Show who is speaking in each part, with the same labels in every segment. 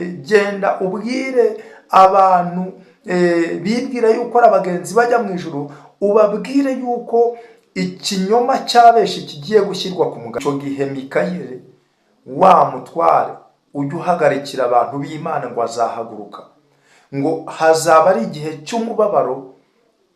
Speaker 1: Genda ubwire abantu bibwira yuko ari abagenzi bajya mu ijuru, ubabwire yuko ikinyoma cy'abenshi kigiye gushyirwa ku mugaragaro. Icyo gihe Mikayeli wa mutware ujya uhagarikira abantu b'Imana ngo azahaguruka, ngo hazaba ari igihe cy'umubabaro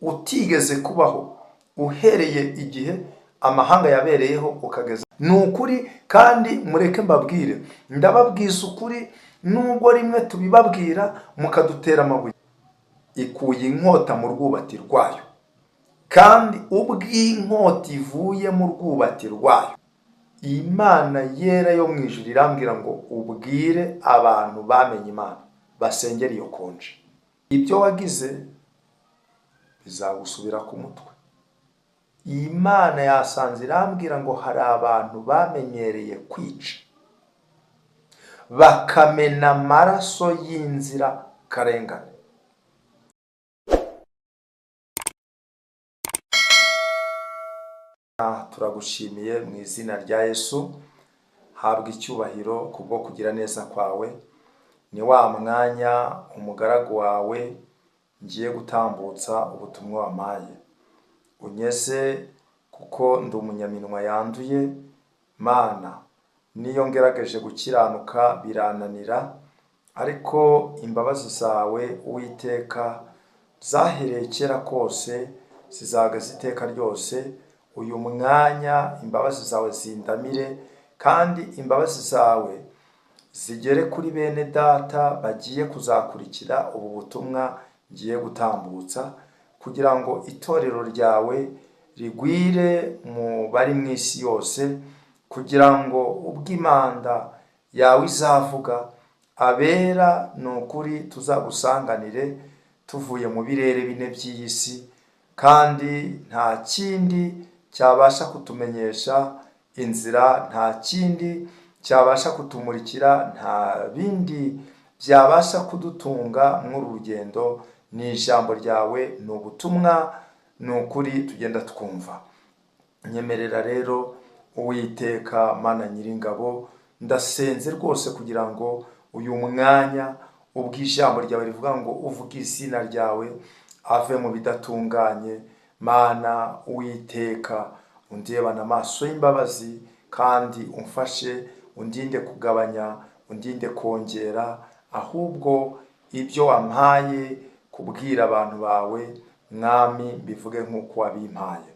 Speaker 1: utigeze kubaho uhereye igihe amahanga yabereyeho ukageza. Ni ukuri, kandi mureke mbabwire, ndababwiza ukuri, nubwo rimwe tubibabwira mukadutera amabuye. Ikuye inkota mu rwubati rwayo, kandi ubw'inkota ivuye mu rwubati rwayo, Imana yera yo mu ijuru irambwira ngo ubwire abantu bamenye Imana basengera iyo konje. Ibyo wagize bizagusubira ku mutwe. Imana yasanze irambwira ngo hari abantu bamenyereye kwica, bakamena amaraso y'inzirakarengane. Turagushimiye mu izina rya Yesu, habwa icyubahiro kubwo kugira neza kwawe. Ni wa mwanya umugaragu wawe ngiye gutambutsa ubutumwa wampaye. Unyeze kuko ndi umunyaminwa yanduye, Mana, niyo ngerageje gukiranuka birananira, ariko imbabazi zawe Uwiteka zahereye kera kose zizageza iteka ryose. Uyu mwanya imbabazi zawe zindamire, kandi imbabazi zawe zigere kuri bene data bagiye kuzakurikira ubu butumwa ngiye gutambutsa, kugira ngo itorero ryawe rigwire mu bari mu isi yose, kugira ngo ubwo imanda yawe izavuga, abera ni ukuri tuzagusanganire tuvuye mu birere bine by'iyi si, kandi nta kindi cyabasha kutumenyesha inzira, nta kindi cyabasha kutumurikira, nta bindi byabasha kudutunga muri uru rugendo, ni ijambo ryawe, ni ubutumwa, ni ukuri tugenda twumva. Nyemerera rero Uwiteka Mana Nyiringabo, ndasenze rwose kugira ngo uyu mwanya ubwo ijambo ryawe rivuga ngo uvuge izina ryawe ave mu bidatunganye, Mana Uwiteka undebane amaso y'imbabazi, kandi umfashe, undinde kugabanya, undinde kongera, ahubwo ibyo wampaye kubwira abantu bawe, Mwami, mbivuge nk'uko wabimpaye.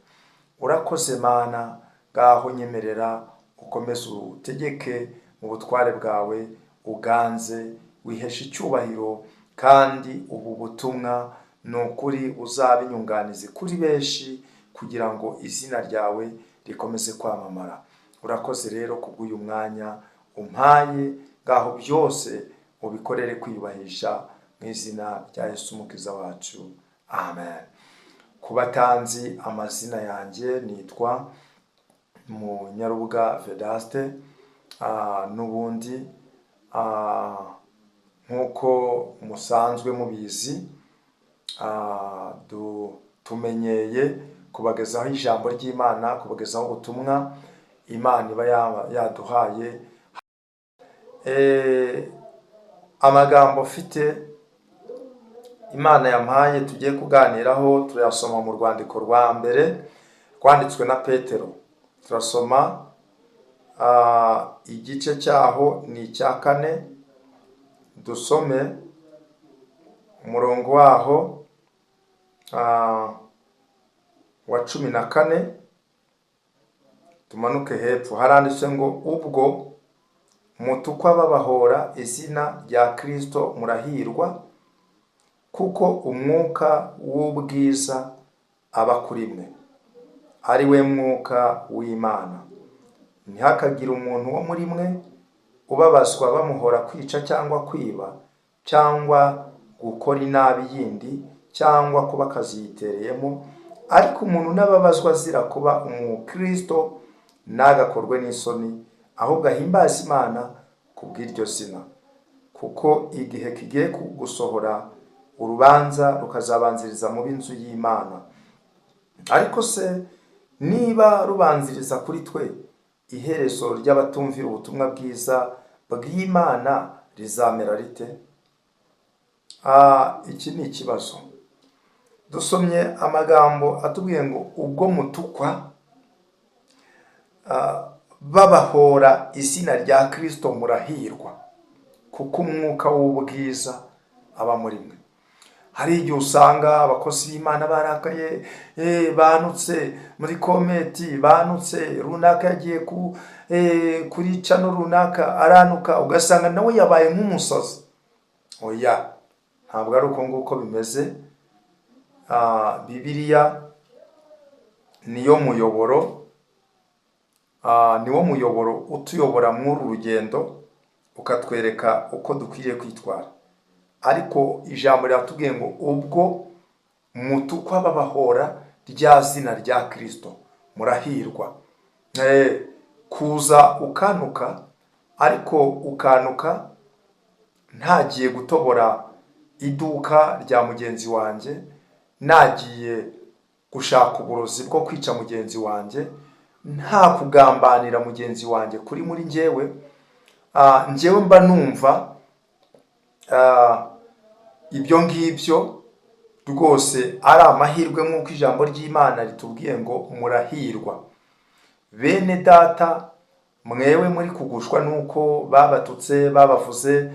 Speaker 1: Urakoze Mana, ngaho nyemerera ukomeze utegeke mu butware bwawe, uganze, wiheshe icyubahiro, kandi ubu butumwa ni ukuri uzaba inyunganizi kuri benshi, kugira ngo izina ryawe rikomeze kwamamara. Urakoze rero kubw'uyu mwanya umpaye, ngaho byose ubikorere kwiyubahisha mu izina rya Yesu Umukiza wacu, amen. Ku batanzi amazina yanjye, nitwa Munyarubuga Vedaste, n'ubundi nk'uko musanzwe mubizi, tumenyeye kubagezaho ijambo ry'Imana, kubagezaho ubutumwa Imana iba yaduhaye. Amagambo mfite Imana yampaye tugiye kuganiraho turayasoma mu rwandiko rwa mbere rwanditswe na Petero. Turasoma igice cyaho ni icya 4, dusome umurongo waho wa 14, tumanuke hepfo. Haranditse ngo ubwo mutukwa babahora izina rya Kristo murahirwa, kuko umwuka w'ubwiza aba kuri mwe, ari we mwuka w'Imana. Ntihakagire umuntu wo muri mwe ubabazwa bamuhora kwica cyangwa kwiba cyangwa gukora inabi yindi cyangwa kuba akaziyitereyemo, ariko umuntu n'ababazwa azira kuba umukristo nagakorwe n'isoni, ahubwo ahimbaze Imana kubw'iryo zina, kuko igihe kigiye gusohora urubanza rukazabanziriza mu b'inzu y'Imana. Ariko se niba rubanziriza kuri twe, iherezo ry'abatumvira ubutumwa bwiza bw'Imana rizamera rite? Iki ni ikibazo. Dusomye amagambo atubwiye ngo ubwo mutukwa babahora izina rya Kristo murahirwa, kuko umwuka w'ubwiza aba muri mwe. Hari igihe usanga abakozi b'Imana barakaye, banutse muri comment, banutse runaka yagiye kuri channel runaka aranuka, ugasanga nawe yabaye nk'umusazi. Oya, ntabwo ari uko nguko bimeze. Bibiliya niyo muyoboro, niwo muyoboro utuyobora muri uru rugendo, ukatwereka uko dukwiriye kwitwara. Ariko ijambo riratubwiye ngo ubwo mutukwa babahora rya zina rya Kristo murahirwa. Kuza ukanuka, ariko ukanuka ntagiye gutobora iduka rya mugenzi wanjye, nagiye gushaka uburozi bwo kwica mugenzi wanjye, nta kugambanira mugenzi wanjye kuri muri njyewe. Njyewe mba numva ibyo ngibyo rwose ari amahirwe, nk'uko ijambo ry'Imana ritubwiye ngo murahirwa. Bene data, mwewe muri kugushwa nuko babatutse, babavuze,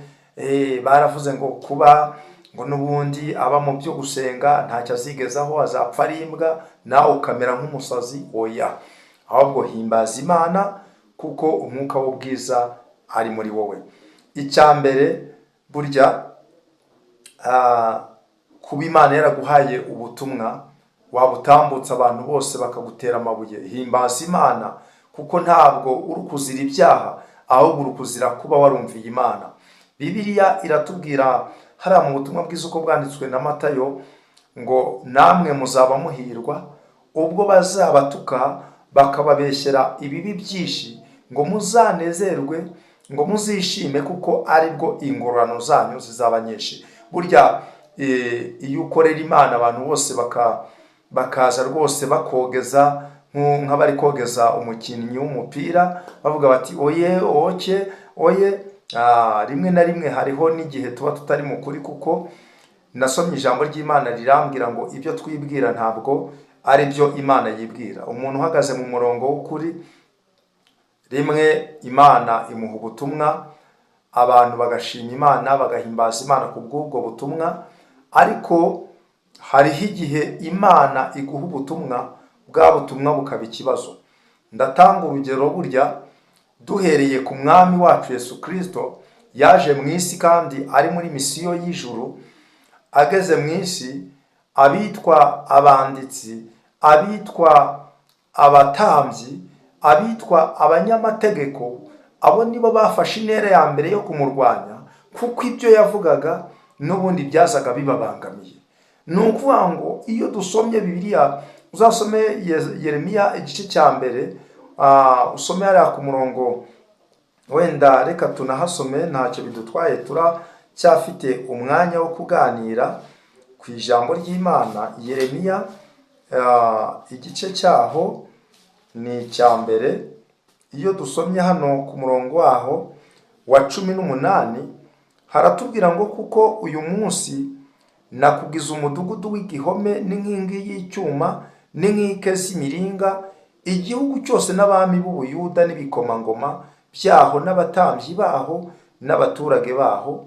Speaker 1: baravuze ngo kuba ngo n'ubundi aba mu byo gusenga ntacyo azigezaho, azapfa ari imbwa, nawe ukamera nk'umusazi. Oya, ahubwo himbaza Imana kuko umwuka w'ubwiza ari muri wowe. Icya mbere, burya kuba Imana yaraguhaye ubutumwa, wabutambutsa abantu bose bakagutera amabuye, himbaza Imana, kuko ntabwo uri kuzira ibyaha, ahubwo uri kuzira kuba warumviye Imana. Bibiliya iratubwira hariya mu butumwa bwiza uko bwanditswe na Matayo ngo namwe muzaba muhirwa ubwo bazabatuka bakababeshyera ibibi byinshi, ngo muzanezerwe, ngo muzishime, kuko aribwo ingororano zanyu zizaba nyinshi. Burya iyo ukorera Imana, abantu bose bakaza rwose bakogeza nk'abari kogeza umukinnyi w'umupira, bavuga bati oye oke oye. Rimwe na rimwe hariho n'igihe tuba tutari mu kuri, kuko nasomye ijambo ry'Imana rirambwira ngo ibyo twibwira ntabwo ari byo Imana yibwira. Umuntu uhagaze mu murongo w'ukuri, rimwe Imana imuha ubutumwa, abantu bagashima Imana, bagahimbaza Imana ku bw'ubwo butumwa. Ariko hariho igihe Imana iguha ubutumwa, bwa butumwa bukaba ikibazo. Ndatanga urugero, burya duhereye ku mwami wacu Yesu Kristo, yaje mu isi kandi ari muri misiyo y'ijuru. Ageze mu isi, abitwa abanditsi, abitwa abatambyi, abitwa abanyamategeko, abo nibo bafashe intera ya mbere yo kumurwanya, kuko ibyo yavugaga n'ubundi byazaga bibabangamiye. Ni ukuvuga ngo iyo dusomye Bibiliya, uzasome Yeremiya igice cya mbere, usome hariya ku murongo, wenda reka tunahasome, ntacyo bidutwaye, turacyafite umwanya wo kuganira ku ijambo ry'Imana. Yeremiya igice cyaho ni icya mbere. Iyo dusomye hano ku murongo waho wa 18, haratubwira ngo kuko uyu munsi nakugize umudugudu w'igihome n'inkingi y'icyuma n'inkike z'imiringa, igihugu cyose n'abami b'Ubuyuda n'ibikomangoma byaho n'abatambyi baho n'abaturage baho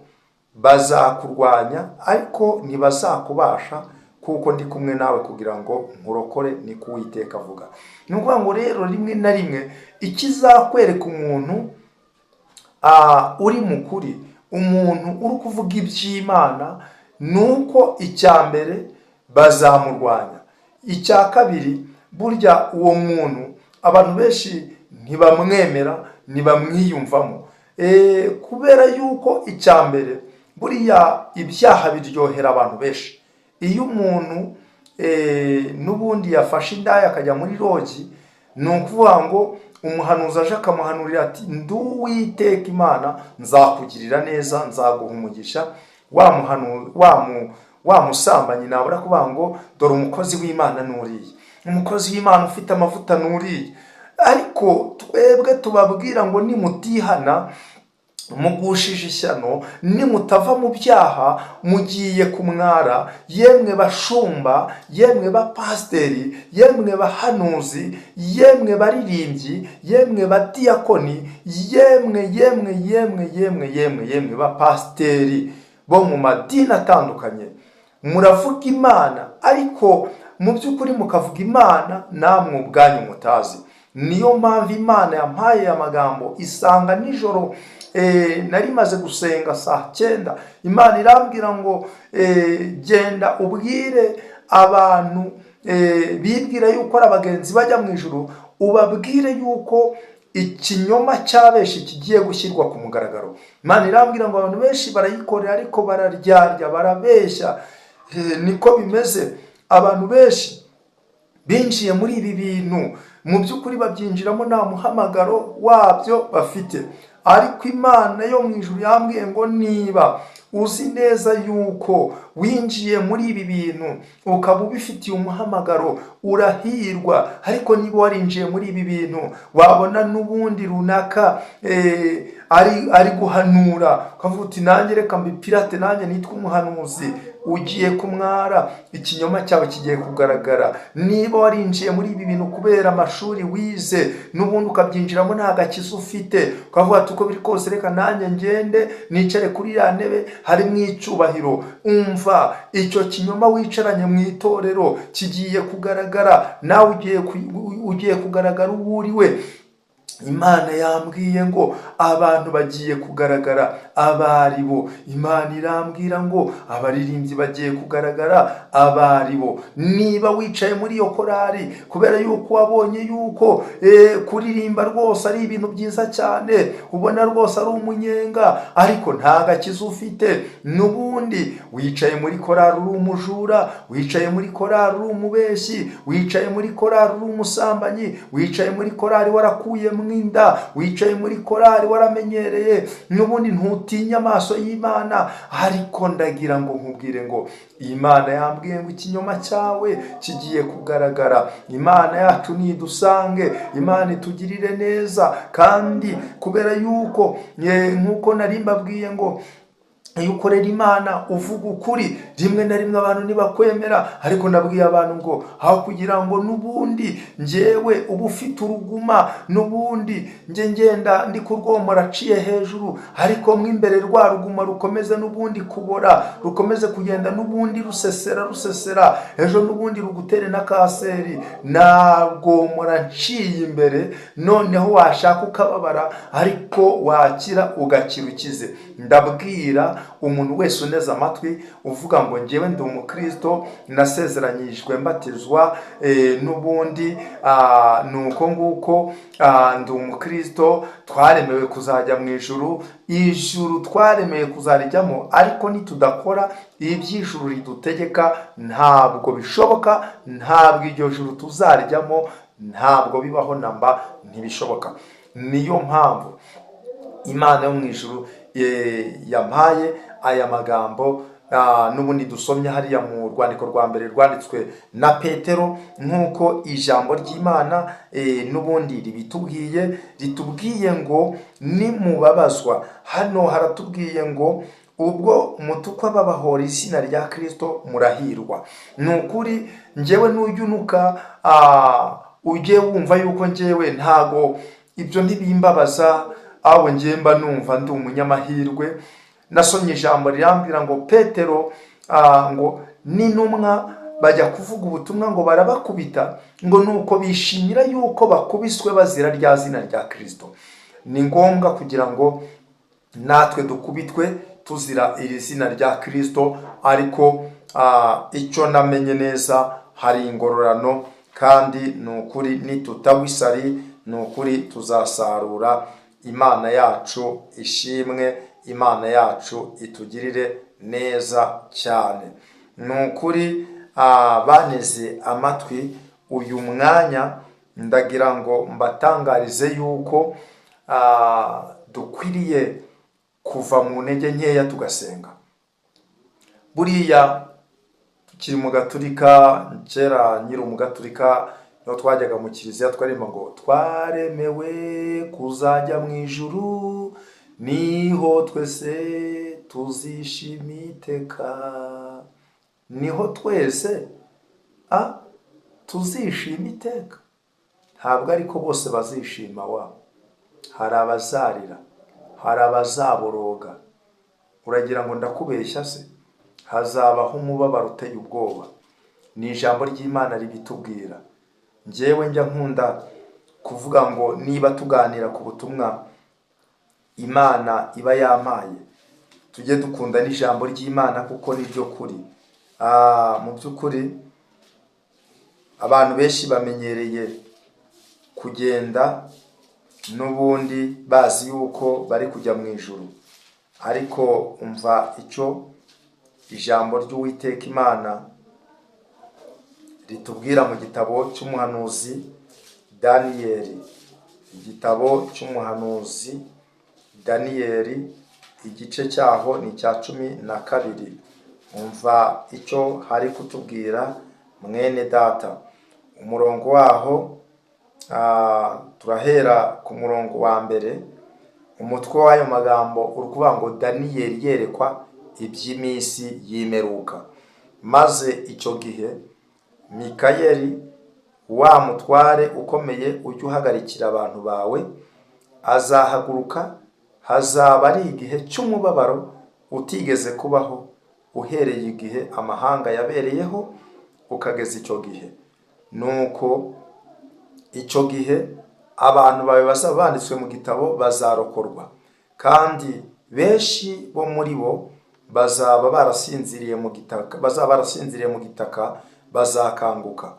Speaker 1: bazakurwanya, ariko ntibazakubasha, kuko ndi kumwe nawe kugira ngo nkurokore, ni ko Uwiteka avuga. Ni ukuvuga ngo rero rimwe na rimwe ikizakwereka umuntu uri mu kuri, umuntu uri kuvuga iby'Imana, ni uko icya mbere bazamurwanya. Icya kabiri, burya uwo muntu abantu benshi ntibamwemera, ntibamwiyumvamo, kubera yuko icya mbere buriya ibyaha biryohera abantu benshi. Iyo umuntu n'ubundi yafashe indaya akajya muri lodge, ni ukuvuga ngo umuhanuzi aje akamuhanurira ati ndi Uwiteka Imana, nzakugirira neza, nzaguha umugisha, wa musambanyi nabura kuvuga ngo dore umukozi w'Imana nuriye, umukozi w'Imana ufite amavuta nuriye. Ariko twebwe tubabwira ngo nimutihana Mugushije ishyano nimutava mu byaha, mugiye kumwara. Yemwe bashumba, yemwe bapasiteri, yemwe bahanuzi, yemwe baririmbyi, yemwe badiyakoni, yemwe, yemwe, yemwe, yemwe, yemwe, yemwe bapasiteri bo mu madini atandukanye, muravuga Imana, ariko mu by'ukuri mukavuga Imana namwe ubwanyu mutazi. Niyo mpamvu Imana yampaye aya magambo isanga nijoro. Nari maze gusenga saa 9, Imana irambwira ngo genda ubwire abantu bibwira yuko ari abagenzi bajya mu ijuru, ubabwire yuko ikinyoma cy'abenshi kigiye gushyirwa ku mugaragaro. Imana irambwira ngo abantu benshi barayikorera, ariko bararyarya, barabeshya. Niko bimeze, abantu benshi binjiye muri ibi bintu, mu by'ukuri babyinjiramo nta muhamagaro wabyo bafite. Ariko Imana yo mu ijuru yambwiye ngo niba uzi neza yuko winjiye muri ibi bintu ukaba ubifitiye umuhamagaro, urahirwa. Ariko niba warinjiye muri ibi bintu, wabona n'ubundi runaka ari guhanura, ukavuga uti nanjye reka mbipirate, nanjye nitwe umuhanuzi, ugiye kumwara, ikinyoma cyawe kigiye kugaragara. Niba warinjiye muri ibi bintu kubera amashuri wize, n'ubundi ukabyinjiramo nta gakiza ufite, ukavuga ati uko biri kose reka nanjye ngende nicare kuri iriya ntebe harimo icyubahiro, umva, icyo kinyoma wicaranye mu itorero kigiye kugaragara, nawe ugiye kugaragara uwo uri we. Imana yambwiye ngo abantu bagiye kugaragara abaribo. Imana irambwira ngo abaririmbyi bagiye kugaragara abaribo. Niba wicaye muri iyo korari kubera yuko wabonye yuko kuririmba rwose ari ibintu byiza cyane, ubona rwose ari umunyenga, ariko nta gakiza ufite, n'ubundi wicaye muri korari uri umujura, wicaye muri korari uri umubeshyi, wicaye muri korari uri umusambanyi, wicaye muri korari warakuyemo inda, wicaye muri korari waramenyereye, n'ubundi ntutinya amaso y'Imana. Ariko ndagira ngo nkubwire ngo Imana yambwiye ngo ikinyoma cyawe kigiye kugaragara. Imana yacu nidusange, Imana itugirire neza. Kandi kubera yuko nk'uko nari mbabwiye ngo iyo ukorera Imana uvuga ukuri, rimwe na rimwe abantu ntibakwemera. Ariko nabwiye abantu ngo aho kugira ngo n'ubundi njyewe uba ufite uruguma, n'ubundi njye ngenda ndi kurwomora aciye hejuru, ariko mo imbere rwa ruguma rukomeze n'ubundi kubora, rukomeze kugenda n'ubundi rusesera rusesera, ejo n'ubundi rugutere na kanseri, narwomora nciye imbere, noneho washaka ukababara, ariko wakira ugakira ukize. Ndabwira umuntu wese uneze amatwi uvuga ngo njyewe ndi umukristo, nasezeranyijwe mbatizwa, n'ubundi ni uko nguko, ndi umukristo, twaremewe kuzajya mu ijuru, ijuru twaremewe kuzarijyamo, ariko nitudakora iby'ijuru ridutegeka ntabwo bishoboka, ntabwo iryo juru tuzarijyamo, ntabwo bibaho namba, ntibishoboka. Niyo mpamvu Imana yo mu ijuru yampaye aya magambo, n'ubundi dusomye hariya mu rwandiko rwa mbere rwanditswe na Petero, nk'uko ijambo ry'Imana n'ubundi ribitubwiye, ritubwiye ngo nimubabazwa. Hano haratubwiye ngo ubwo mutukwa babahora izina rya Kristo murahirwa. Ni ukuri njyewe nujya unuka, ujye wumva yuko njyewe ntago ibyo ntibimbabaza, aho njye mba numva ndi umunyamahirwe. Nasomye ijambo rirambwira ngo Petero ngo n'intumwa bajya kuvuga ubutumwa ngo barabakubita, ngo nuko bishimira yuko bakubiswe bazira rya zina rya Kristo. Ni ngombwa kugira ngo natwe dukubitwe tuzira iri zina rya Kristo, ariko icyo namenye neza hari ingororano, kandi ni ukuri nitutagwa isari, ni ukuri tuzasarura. Imana yacu ishimwe, Imana yacu itugirire neza cyane. Ni ukuri baneze amatwi uyu mwanya, ndagira ngo mbatangarize yuko dukwiriye kuva mu ntege nkeya tugasenga. Buriya tukiri mu gaturika, kera nkiri umugaturika, niho twajyaga mu kiliziya twaririmba ngo twaremewe kuzajya mu ijuru, Niho twese tuzishima iteka, niho twese tuzishima iteka. Ntabwo ariko bose bazishima wa, hari abazarira, hari abazaboroga. Uragira ngo ndakubeshya se? Hazabaho umubabaro uteye ubwoba. Ni ijambo ry'Imana ribitubwira. Njyewe njya nkunda kuvuga ngo niba tuganira ku butumwa Imana iba yampaye, tujye dukunda n'ijambo ry'Imana kuko niryo kuri. Mu by'ukuri abantu benshi bamenyereye kugenda n'ubundi bazi yuko bari kujya mu ijuru, ariko umva icyo ijambo ry'Uwiteka Imana ritubwira mu gitabo cy'umuhanuzi Daniyeli. Igitabo cy'umuhanuzi Daniyeli, igice cyaho ni icya 12. Umva icyo hari kutubwira mwene data. Umurongo waho turahera ku murongo wa mbere. Umutwe w'ayo magambo uri kuvuga ngo Daniyeli yerekwa iby'iminsi y'imperuka. Maze icyo gihe Mikayeli wa mutware ukomeye ujya uhagarikira abantu bawe azahaguruka, hazaba ari igihe cy'umubabaro utigeze kubaho uhereye igihe amahanga yabereyeho ukageza icyo gihe. Nuko icyo gihe abantu bawe bazaba banditswe mu gitabo bazarokorwa, kandi benshi bo muri bo bazaba barasinziriye mu gitaka, bazaba barasinziriye mu gitaka bazakanguka.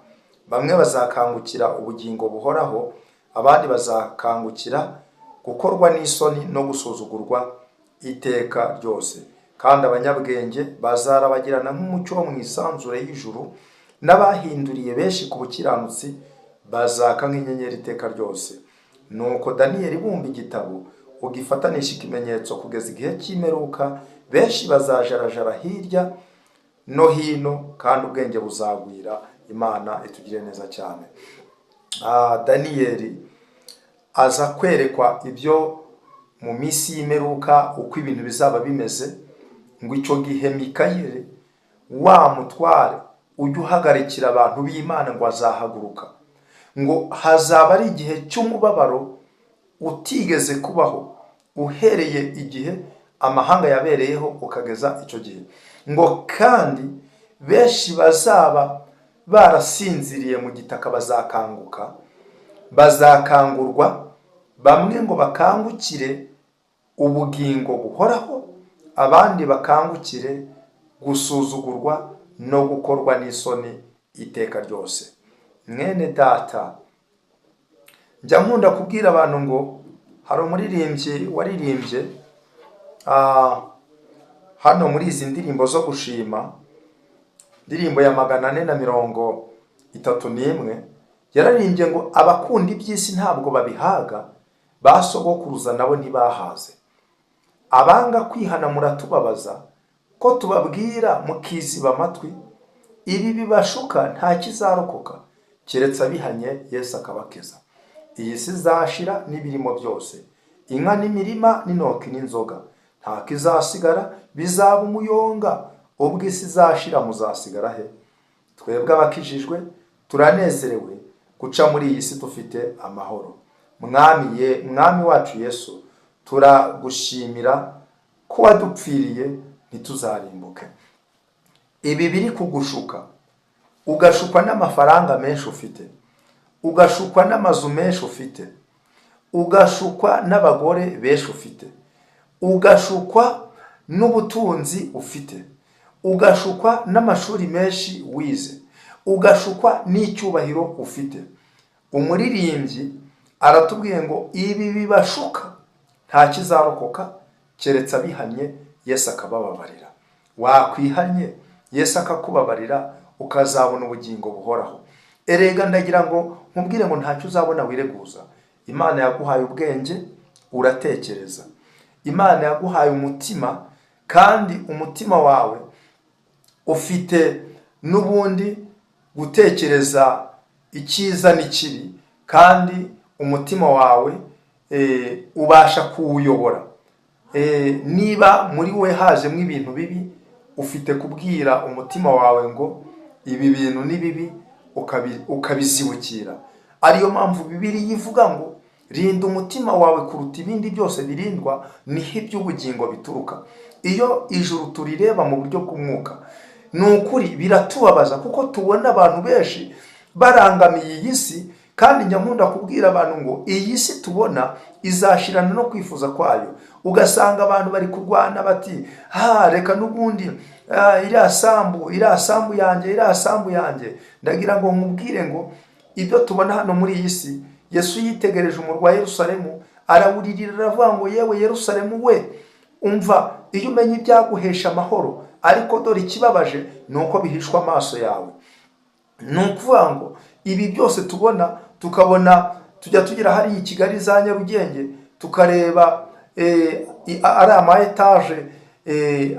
Speaker 1: Bamwe bazakangukira ubugingo buhoraho, abandi bazakangukira gukorwa n'isoni no gusuzugurwa iteka ryose. Kandi abanyabwenge bazarabagirana nk'umucyo wo mu isanzure y'ijuru, n'abahinduriye benshi ku bukiranutsi bazaka nk'inyenyeri iteka ryose. Nuko Daniyeli bumba igitabo ugifatanisha ikimenyetso kugeza igihe cy'imperuka, benshi bazajarajara hirya no hino, kandi ubwenge buzagwira. Imana itugire neza cyane. Daniyeli aza kwerekwa ibyo mu minsi y'imperuka, uko ibintu bizaba bimeze, ngo icyo gihe Mikayeli wa mutware ujya uhagarikira abantu b'Imana ngo azahaguruka, ngo hazaba ari igihe cy'umubabaro utigeze kubaho uhereye igihe amahanga yabereyeho ukageza icyo gihe. Ngo kandi benshi bazaba barasinziriye mu gitaka bazakanguka, bazakangurwa, bamwe ngo bakangukire ubugingo buhoraho, abandi bakangukire gusuzugurwa no gukorwa n'isoni iteka ryose. Mwene data, njya nkunda kubwira abantu ngo hari umuririmbyi waririmbye hano muri izi ndirimbo zo gushima, indirimbo ya 431, yararimbye ngo abakunda iby'isi ntabwo babihaga, ba sogokuruza nabo ntibahaze. Abanga kwihana muratubabaza, ko tubabwira mukiziba amatwi, ibi bibashuka nta kizarokoka, keretse abihanye Yesu akabakiza. Iyi si izashira n'ibirimo byose, inka n'imirima n'intoki n'inzoga, nta kizasigara, bizaba umuyonga. Ubwo isi izashira muzasigara he? Twebwe abakijijwe turanezerewe guca muri iyi si dufite amahoro. Mwami wacu Yesu, turagushimira ko wadupfiriye ntituzarimbuke. Ibi biri kugushuka, ugashukwa n'amafaranga menshi ufite, ugashukwa n'amazu menshi ufite, ugashukwa n'abagore benshi ufite, ugashukwa n'ubutunzi ufite, ugashukwa n'amashuri menshi wize, ugashukwa n'icyubahiro ufite. Umuririmbyi aratubwiye ngo ibi bibashuka nta kizarokoka, keretse abihanye Yesu akabababarira. Wakwihanye Yesu akakubabarira, ukazabona ubugingo buhoraho. Erega ndagira ngo nkubwire ngo ntacyo uzabona wireguza. Imana yaguhaye ubwenge, uratekereza. Imana yaguhaye umutima, kandi umutima wawe ufite n'ubundi gutekereza icyiza n'ikibi, kandi umutima wawe ubasha kuwuyobora. Niba muri we hajemo ibintu bibi, ufite kubwira umutima wawe ngo ibi bintu ni bibi, ukabizibukira. Ariyo mpamvu Bibiliya ivuga ngo rinda umutima wawe kuruta ibindi byose birindwa, niho iby'ubugingo bituruka. Iyo ijuru turireba mu buryo bw'umwuka, ni ukuri biratubabaza, kuko tubona abantu benshi barangamiye iyi si. Kandi njya nkunda kubwira abantu ngo iyi si tubona izashirana no kwifuza kwayo. Ugasanga abantu bari kurwana bati: "Ha, reka n'ubundi iriya sambu, iriya sambu yanjye, iriya sambu yanjye." Ndagira ngo nkubwire ngo ibyo tubona hano muri iyi si, Yesu yitegereje umurwa wa Yerusalemu arawuririra, aravuga ngo: "Yewe Yerusalemu we, umva, iyo umenya ibyaguhesha amahoro, ariko dore ikibabaje ni uko bihishwa amaso yawe." Ni ukuvuga ngo ibi byose tubona, tukabona tujya tugera hariya i Kigali za Nyarugenge, tukareba ari ama etaje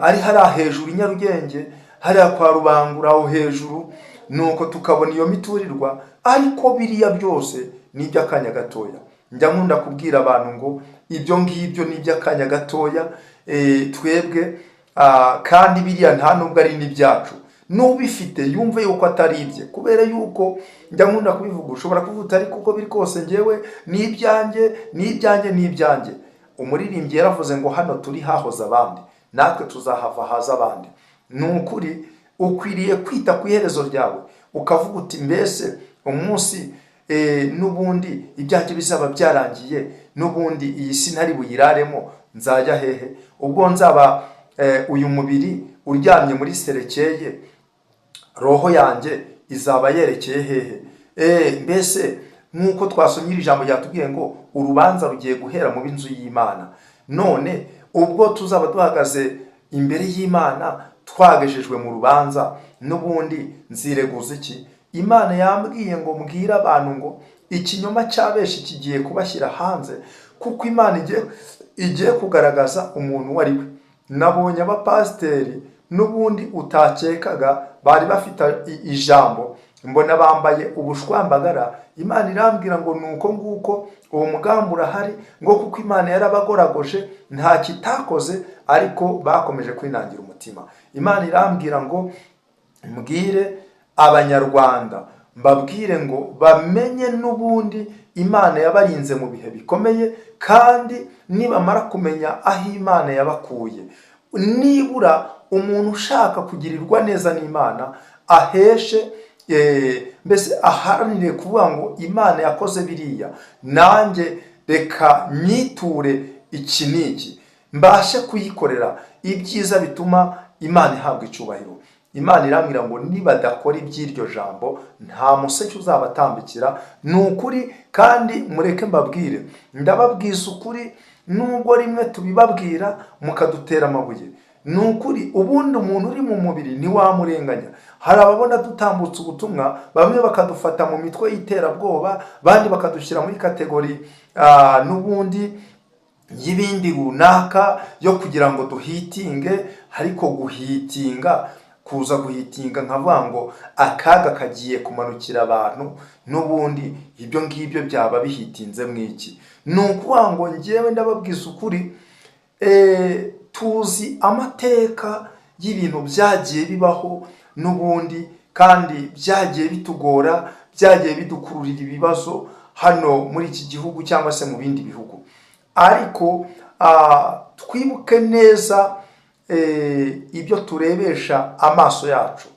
Speaker 1: ari hariya hejuru i Nyarugenge, hariya kwa Rubangura aho hejuru, nuko tukabona iyo miturirwa, ariko biriya byose ni iby'akanya gatoya. Njya nkunda kubwira abantu ngo ibyo ngibyo ni iby'akanya gatoya. Twebwe kandi biriya nta nubwo ari n'ibyacu. N'ubifite yumve yuko atari ibye, kubera yuko njya nkunda kubivuga, ushobora kuvuga utari kuko biri kose ngewe ni ibyanjye, ni ibyanjye, ni ibyanjye. Umuririmbyi yaravuze ngo hano turi hahoze abandi, natwe tuzahava haza abandi. Ni ukuri ukwiriye kwita ku iherezo ryawe, ukavuga uti: "Mbese umunsi n'ubundi ibyanjye bizaba byarangiye, n'ubundi iyi si ntari buyiraremo, nzajya hehe? Ubwo nzaba uyu mubiri uryamye muri cercueil, roho yanjye izaba yerekeye hehe?" Mbese nk'uko twasomye iri jambo ryatubwiye ngo urubanza rugiye guhera mu b'inzu y'Imana, none ubwo tuzaba duhagaze imbere y'Imana twagejejwe mu rubanza, n'ubundi nzireguza iki? Imana yambwiye ngo mbwire abantu ngo ikinyoma cya benshi kigiye kubashyira hanze, kuko Imana igiye kugaragaza umuntu uwo ari we. Nabonye abapasiteri n'ubundi utakekaga bari bafite ijambo, mbona bambaye ubushwambagara. Imana irambwira ngo ni uko nguko uwo mugambi urahari, ngo kuko Imana yarabagoragoje, nta kitakoze, ariko bakomeje kwinangira umutima. Imana irambwira ngo mbwire Abanyarwanda, mbabwire ngo bamenye n'ubundi Imana yabarinze mu bihe bikomeye, kandi nibamara kumenya aho Imana yabakuye, nibura umuntu ushaka kugirirwa neza n'Imana aheshe mbese aharanire kuvuga ngo Imana yakoze biriya, nanjye reka nyiture iki n'iki, mbashe kuyikorera ibyiza bituma Imana ihabwa icyubahiro. Imana irambwira ngo nibadakora iby'iryo jambo, nta museke uzabatambikira. Ni ukuri, kandi mureke mbabwire, ndababwiza ukuri, nubwo rimwe tubibabwira mukadutera amabuye. Ni ukuri, ubundi umuntu uri mu mubiri ntiwamurenganya. Hari ababona dutambutse ubutumwa, bamwe bakadufata mu mitwe y'iterabwoba, abandi bakadushyira muri category n'ubundi y'ibindi runaka yo kugira ngo duhitinge. Ariko guhitinga, kuza guhitinga nkavuga ngo akaga kagiye kumanukira abantu, n'ubundi ibyo ngibyo byaba bihitinze mu iki? Ni ukuvuga ngo ngewe ndababwiza ukuri, tuzi amateka y'ibintu byagiye bibaho n'ubundi, kandi byagiye bitugora, byagiye bidukururira ibibazo hano muri iki gihugu cyangwa se mu bindi bihugu. Ariko twibuke neza ibyo turebesha amaso yacu.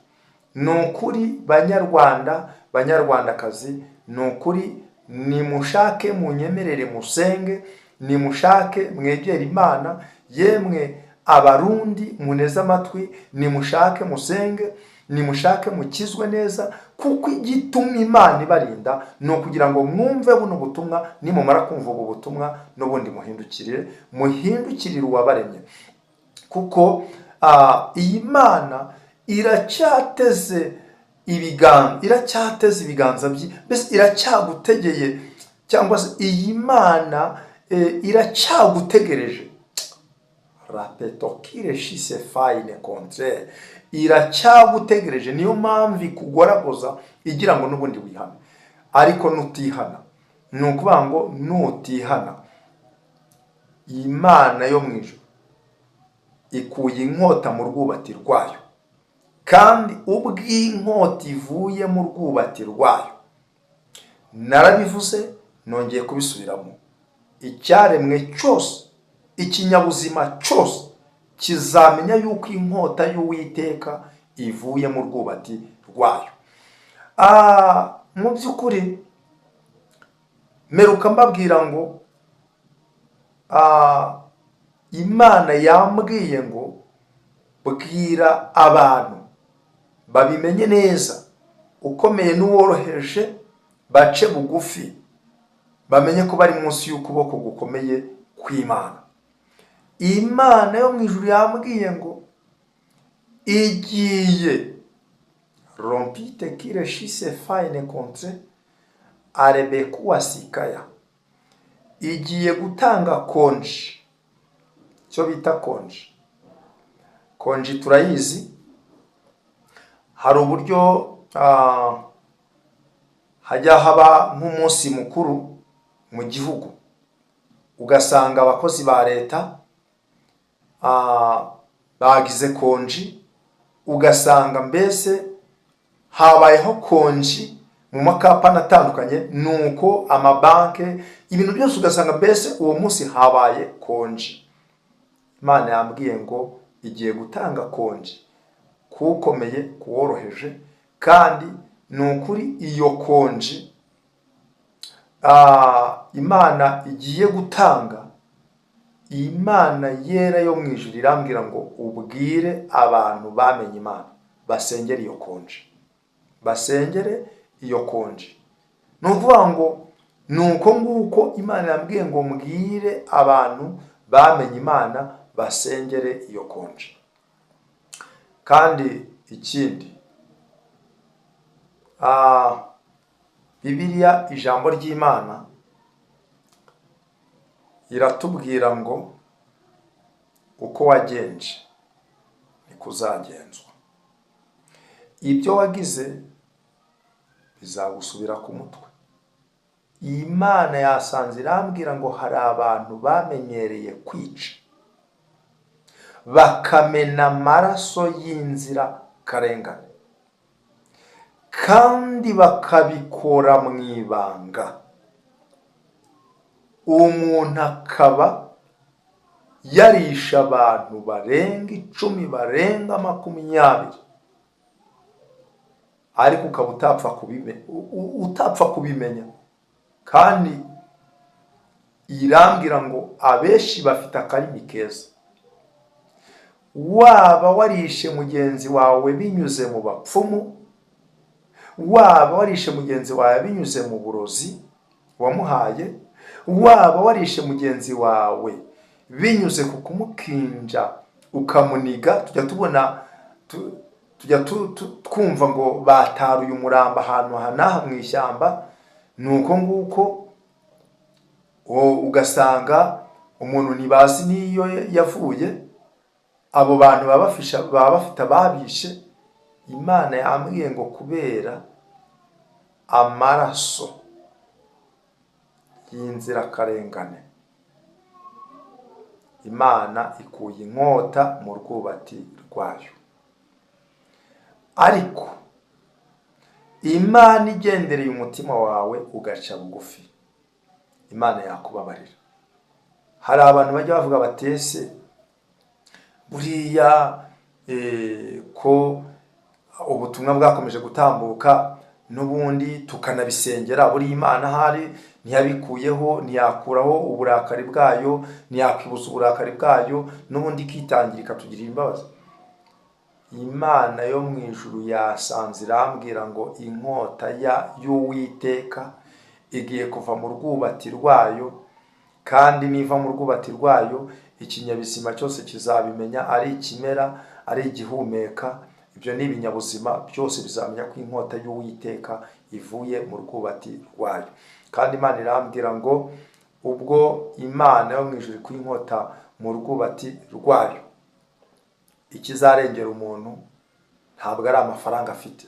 Speaker 1: Ni ukuri Banyarwanda, Banyarwandakazi, ni ukuri nimushake munyemerere musenge, nimushake mwegere Imana. Yemwe Abarundi muneze amatwi, nimushake musenge, nimushake mukizwe neza, kuko igituma Imana ibarinda ni ukugira ngo mwumve buno butumwa. Nimumara kumva ubu butumwa, n'ubundi muhindukirire, muhindukirire uwabaremye, kuko iyi Mana iracyateze ibiganza, iracyateze ibiganza bye, mbese iracyagutegeye, cyangwa se iyi Mana iracyagutegereje. Rapetokire shise fayine kontrere, iracyagutegereje. Niyo mpamvu ikugoragoza igira ngo n'ubundi wihane. Ariko nutihana, ni ukuvuga ngo nutihana, Imana yo mu ijuru ikuye inkota mu rwubati rwayo, kandi ubw'inkota ivuye mu rwubati rwayo, narabivuze nongeye kubisubiramo, icyaremwe cyose, ikinyabuzima cyose kizamenya yuko inkota y'Uwiteka ivuye mu rwubati rwayo. Mu by'ukuri meruka mbabwira ngo Imana yambwiye ngo bwira abantu babimenye neza, ukomeye n'uworoheje bace bugufi, bamenye ko bari munsi y'ukuboko gukomeye kw'Imana. Imana yo mu ijuru yambwiye ngo igiye rompite kire shise fayine kontre arebekuwa sikaya, igiye gutanga konji, icyo bita konji. Konji turayizi, hari uburyo hajya haba nk'umunsi mukuru mu gihugu, ugasanga abakozi ba leta bagize konji, ugasanga mbese habayeho konji mu makampani atandukanye, nuko amabanke, ibintu byose, ugasanga mbese uwo munsi habaye konji. Imana yambwiye ngo igiye gutanga konji kuwukomeye, kuworoheje, kandi ni ukuri iyo konji Imana igiye gutanga, Imana yera yo mu ijuru irambwira ngo ubwire abantu bamenye Imana basengere iyo konji, basengere iyo konji. Ni ukuvuga ngo ni uko nguko Imana yambwiye ngo mbwire abantu bamenye Imana basengere iyo konji. Kandi ikindi, Bibiliya, ijambo ry'Imana iratubwira ngo uko wagenje niko uzagenzwa, ibyo wagize bizagusubira ku mutwe. Imana yasanze irambwira ngo hari abantu bamenyereye kwica, bakamena amaraso y'inzirakarengane, kandi bakabikora mu ibanga, umuntu akaba yarisha abantu barenga 10, barenga 20, ariko ukaba utapfa kubimenya. Kandi irambwira ngo abenshi bafite akarimi keza, waba warishe mugenzi wawe binyuze mu bapfumu, waba warishe mugenzi wawe binyuze mu burozi wamuhaye, waba warishe mugenzi wawe binyuze ku kumukinja ukamuniga. Tujya tubona, tujya twumva ngo bataruye umurambo ahantu aha n'aha mu ishyamba, ni uko nguko, ugasanga umuntu ntibazi n'iyo yavuye. Abo bantu baba bafite ababishe. Imana yambwiye ngo kubera amaraso y'inzirakarengane, Imana ikuye inkota mu rwubati rwayo. Ariko Imana igendereye umutima wawe ugaca bugufi, Imana yakubabarira. Hari abantu bajya bavuga batese buriya ko ubutumwa bwakomeje gutambuka n'ubundi tukanabisengera, buriya Imana ahari ntiyabikuyeho, ntiyakuraho uburakari bwayo, ntiyakwibuza uburakari bwayo, n'ubundi ikitangira ikatugirira imbabazi. Imana yo mu ijuru yasanze irambwira ngo inkota y'Uwiteka igiye kuva mu rwubati rwayo, kandi niva mu rwubati rwayo ikinyabuzima cyose kizabimenya, ari ikimera, ari igihumeka, ibyo ni ibinyabuzima byose bizamenya ko inkota y'Uwiteka ivuye mu rwubati rwayo. Kandi Imana irambwira ngo ubwo Imana yo mu ijuru ikuye inkota mu rwubati rwayo, ikizarengera umuntu ntabwo ari amafaranga afite,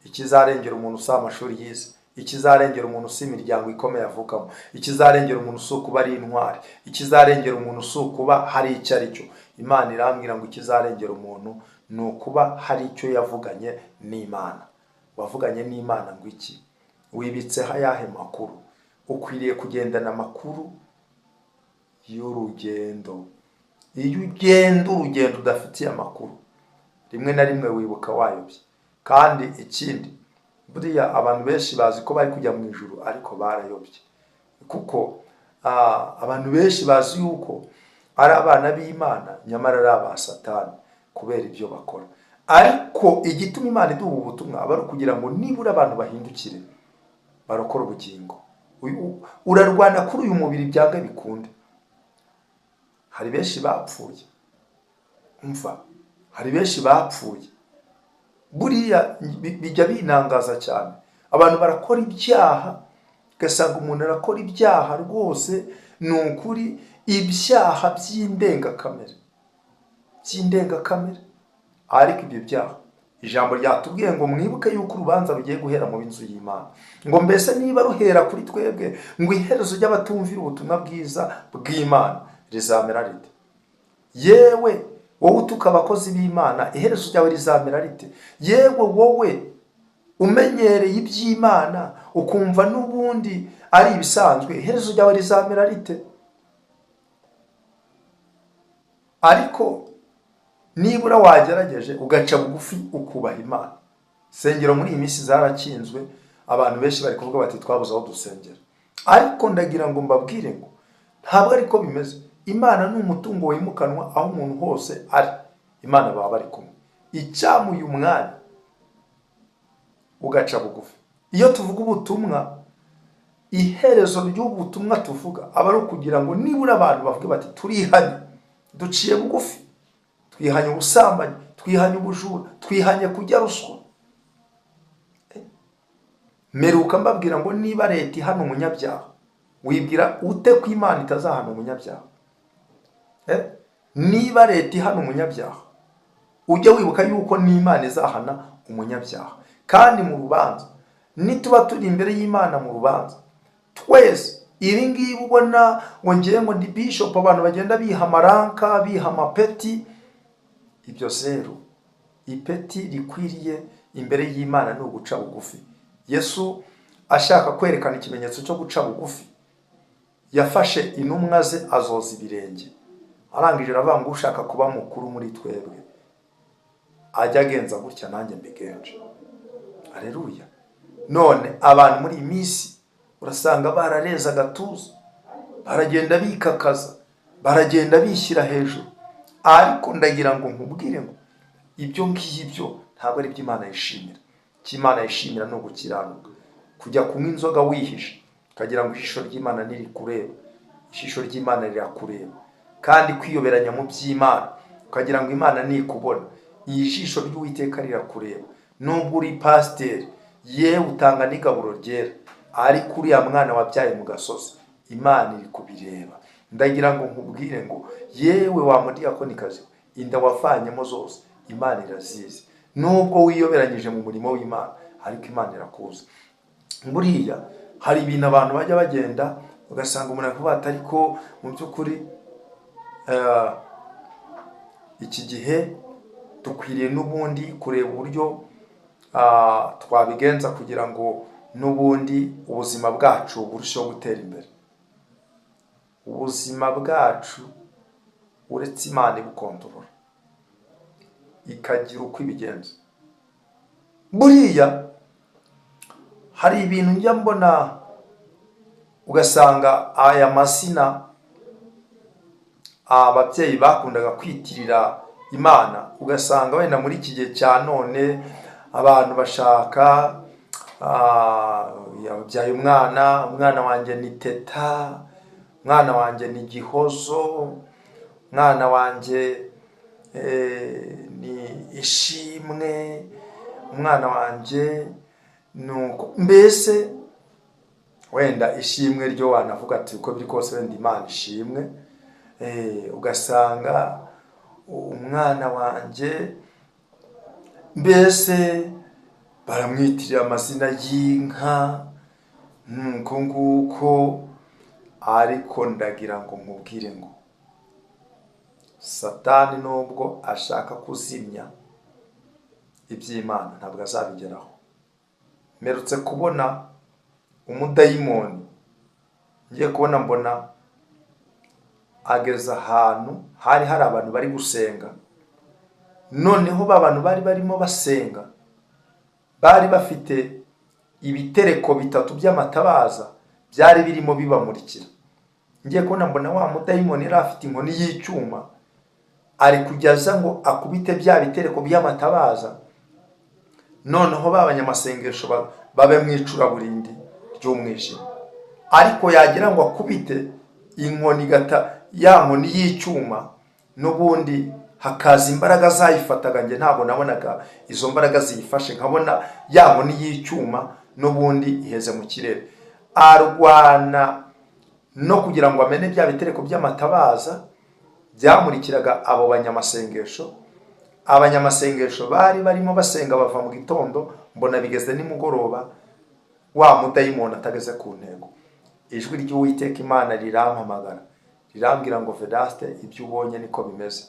Speaker 1: ikizarengera umuntu si amashuri yize, ikizarengera umuntu si imiryango ikomeye avukamo, ikizarengera umuntu si ukuba ari intwari, ikizarengera umuntu si ukuba hari icyo ari cyo. Imana irambwira ngo ikizarengera umuntu ni ukuba hari icyo yavuganye n'Imana. Wavuganye n'Imana ngo iki? Wibitseho ayahe makuru? Ukwiriye kugendana amakuru y'urugendo. Iyo ugenda urugendo udafitiye amakuru, rimwe na rimwe wibuka wayobye. Kandi ikindi, buriya abantu benshi bazi ko bari kujya mu ijuru ariko barayobye, kuko abantu benshi bazi yuko ari abana b'Imana nyamara ari aba Satani kubera ibyo bakora. Ariko igituma Imana iduha ubutumwa aba ari ukugira ngo nibura abantu bahindukire barokora ubugingo. Urarwana kuri uyu mubiri byanga bikunde. Hari benshi bapfuye, umva, hari benshi bapfuye. Buriya bijya binangaza cyane, abantu barakora ibyaha, ugasanga umuntu arakora ibyaha rwose, ni ukuri ibyaha by'indengakamere, by'indengakamere. Ariko ibyo byaha ijambo ryatubwiye ngo mwibuke yuko urubanza rugiye guhera mu b'inzu y'Imana, ngo mbese niba ruhera kuri twebwe, ngo iherezo ry'abatumvira ubutumwa bwiza bw'Imana rizamera rite? Yewe wowe utuka abakozi b'Imana, iherezo ryawe rizamera rite? Yewe wowe umenyereye iby'Imana ukumva n'ubundi ari ibisanzwe, iherezo ryawe rizamera rite? Ariko nibura wagerageje ugaca bugufi ukubaha Imana. Sengero muri iyi minsi zarakinzwe, abantu benshi bari kuvuga bati twabuze aho dusengera. Ariko ndagira ngo mbabwire ngo ntabwo ariko bimeze. Imana ni umutungo wimukanwa, aho umuntu hose ari Imana baba bari kumwe. Icyamuye umwanya ugaca bugufi. Iyo tuvuga ubutumwa, iherezo ry'ubutumwa tuvuga aba ari ukugira ngo nibura abantu bavuge bati turihanye, duciye bugufi, twihanye ubusambanyi, twihanye ubujura, twihanye kujya ruswa. Meruka mbabwira ngo niba leta ihana umunyabyaha, wibwira ute ko Imana itazahana umunyabyaha? Niba leta ihana umunyabyaha, ujye wibuka yuko n'Imana izahana umunyabyaha. Kandi mu rubanza, nituba turi imbere y'Imana mu rubanza twese, ibi ngibi ubona ngo ngiye ngo ndi bishop, abantu bagenda biha amaranka, biha amapeti, ibyo zero. Ipeti rikwiriye imbere y'Imana ni uguca bugufi. Yesu ashaka kwerekana ikimenyetso cyo guca bugufi, yafashe intumwa ze azoza ibirenge, arangije aravuga ngo ushaka kuba mukuru muri twebwe ajya agenza gutya, nanjye mbigenje. Aleluya. None abantu muri iyi minsi urasanga barareza agatuza, baragenda bikakaza, baragenda bishyira hejuru. Ariko ndagira ngo nkubwire ngo ibyo ngibyo ntabwo ari ibyo Imana yishimira. Icyo Imana yishimira ni ugukiranuka. Kujya kunywa inzoga wihishe ukagira ngo ijisho ry'Imana ntirikureba, ijisho ry'Imana rirakureba. Kandi kwiyoberanya mu by'Imana ukagira ngo Imana ntikubona, ijisho ry'Uwiteka rirakureba. Nubwo uri pasiteri, yewe utanga n'igaburo ryera, ariko uriya mwana wabyaye mu gasozi Imana iri kubireba. Ndagira ngo nkubwire ngo yewe wa mudiyakonikazi, inda wavanyemo zose Imana irazizi. Nubwo wiyoberanyije mu murimo w'Imana, ariko Imana irakuzi. Buriya hari ibintu abantu bajya bagenda ugasanga umuntu akuvuga ati ariko mu by'ukuri iki gihe dukwiriye n'ubundi kureba uburyo twabigenza kugira ngo n'ubundi ubuzima bwacu burusheho gutera imbere. Ubuzima bwacu uretse Imana ibukontorora ikagira uko ibigenza. Buriya hari ibintu njya mbona ugasanga aya mazina ababyeyi bakundaga kwitirira Imana, ugasanga wenda muri iki gihe cya none abantu bashaka yabyaye umwana, umwana wanjye ni Teta, umwana wanjye ni Gihozo, umwana wanjye ni Ishimwe, umwana wanjye nuko. Mbese wenda ishimwe ryo wanavuga ati uko biri kose wenda Imana ishimwe. Ugasanga umwana wanjye mbese baramwitirira amazina y'inka nuko nguko. Ariko ndagira ngo nkubwire ngo Satani nubwo ashaka kuzimya iby'Imana, ntabwo azabigeraho. Mperutse kubona umudayimoni, ngiye kubona mbona ageze ahantu hari hari abantu bari gusenga. Noneho ba bantu bari barimo basenga bari bafite ibitereko bitatu by'amatabaza byari birimo bibamurikira. Ngiye kubona mbona wa mudayimoni yari afite inkoni y'icyuma, ari kujya aza ngo akubite bya bitereko by'amatabaza, noneho ba banyamasengesho babe mu icuraburindi ry'umwijima. Ariko yagira ngo akubite inkoni igata ya nkoni y'icyuma, n'ubundi hakaza imbaraga zayifataga. Njye ntabwo nabonaga izo mbaraga ziyifashe, nkabona ya nkoni y'icyuma n'ubundi iheze mu kirere. Arwana no kugira ngo amene bya bitereko by'amatabaza byamurikiraga abo banyamasengesho. Abanyamasengesho bari barimo basenga bava mu gitondo, mbona bigeze nimugoroba, wa mudayimoni atageze ku ntego. Ijwi ry'Uwiteka Imana rirampamagara, rirambwira ngo: "Vedaste, ibyo ubonye niko bimeze.